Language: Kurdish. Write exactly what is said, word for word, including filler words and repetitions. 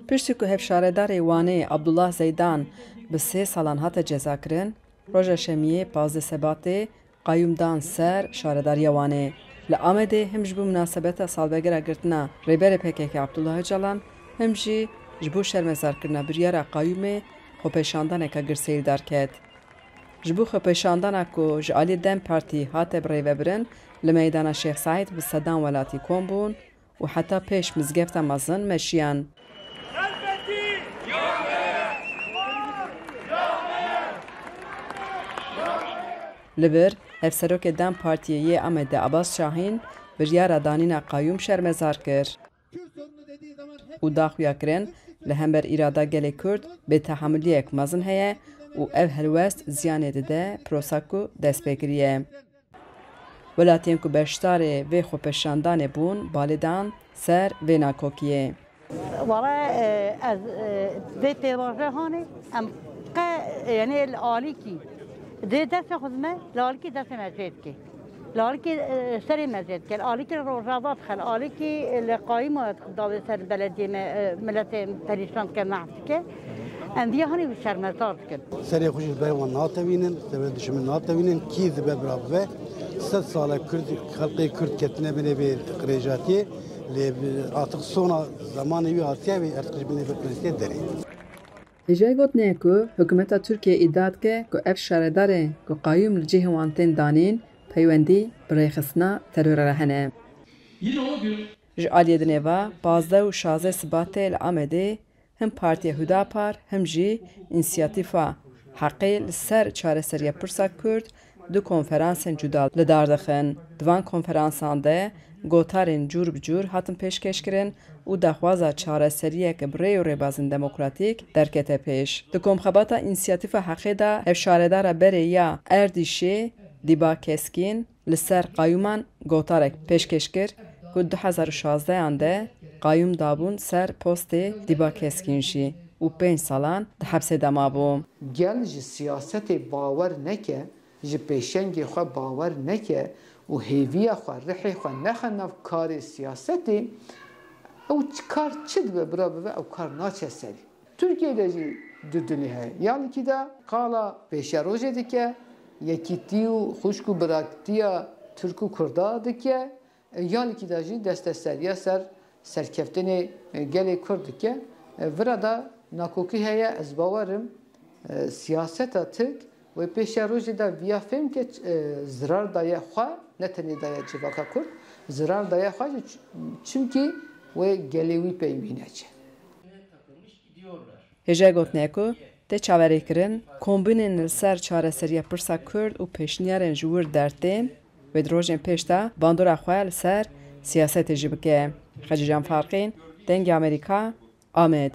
Piştî ku hevşaredarê Wanê Abdullah Zeydan bi sê salan hate cezakirin, roja Şemiyê pazdeh Sebatê qayûm dan ser şaredariya Wanê. Li Amedê him ji bo minasebeta salvegera girtina Rêberê P K K Abdullah Ocalan, him jî ji bo şermezarkirina biryara qayûmê xwepêşandaneke girseyî li dar ket. Ji bo xwepêşandana ku ji aliyê DEM Partî hate birêvebirin, li meydana Şêx Seîd bi sedan welatî kom bûn û heta pêş mizgefta mezin meşiyan. Li vir, hevserokê DEM Partiyê yê Amedê Abbas Şahîn biryara danîna qayûm şermezar kir û da xuyakirin, li hember îrada gelê Kurd bêtehemiliyek mezin heye û ev helwest ziyanê dide prosa ku dest pê kiriye. Welatiyên ku beşdarê vê xwepêşandanê bûn, balê dan ser vê nakokiyê. Wala, e, ez, e, vê pêvajoya hanê, em qe, e, yanî li alîkî dê destê xwe dime, li alîkî destê me jê dike. Li alîkî, e, serê me jê dike, li alîkî rojava dixe, li alîkî, e, li qayîma dawê ser belediyê me, e, miletê perîşan dike, mehf dike. Em viya hanê wî şermezar dikin. Serê xwe jî li ber wan natewînin, li ber dişimin natewînin, kî dibe bira bibe. Sed sal e Kurd, xelkê Kurd ketine binê vê qirêjatiyê, lê bi, artık sona zemanê wî hatiye, wê artık ji binê vê qirêjatiyê derê. Hêjayê gotinê ye ku hikûmeta Tirkiyê îdia dike ku ev şaredarê ku qayûm li cihê wan tên danîn, peywendî bi rêxistina terorê re hene. Ji aliyê dinê ve, pazdeh û şazdeh Sibatê li Amedê him Partiya Hudapar, him jî Însiyatîfa Heqê li ser çareseriya pirsa Kurd du konferansên cuda li dar dixin. Di van konferansan de gotarên cûr bi cûr hatin pêşkêşkirin û daxwaza çareseriyeke bi rê û rêbazên demokratîk derkete pêş. Di komxebata Însiyatîfa Heqê de hevşaredara berê ya Erdîşê Dîba Keskîn, li ser qayûman gotarek pêşkêş kir ku du hezar û şazdehan de qayûm dabûn ser postê Dîba Keskîn jî û pênc salan di hepsê de mabû. Gel ji siyasetê bawer neke, ji pêşengê xwe bawer neke û hêviya xwe, rihê xwe nexe nav karê siyasetê, ew ç-, kar çi dibe bira bibe, ew kar naçe serî. Tirkiyê de jî du dilî heye. Ya likî de qala pêşerojê dike, yekîtî û xwişk û biraktiya Tirk û Kurda dike, ya likî de jî desteseriya ser serkeftinê gelê Kurd dike. Vira de nakokî heye, ez bawer im, siyaseta Tirk wê pêşerojê de viya fêm ke, zirar daye xwe, ne tenê daye civaka Kurd, zirar daye xwe jî, çimkî wê gelê wî pey wî nece. Hêjayê gotinê ye ku tê çaverêkirin, kombûnên li ser çareseriya pirsa Kurd û pêşniyarên ji wir dertên wê di rojên pêş de bandora xwe li ser siyasetê jî bike. Xecîcan Farqîn, Dengê Amerîka, Amed.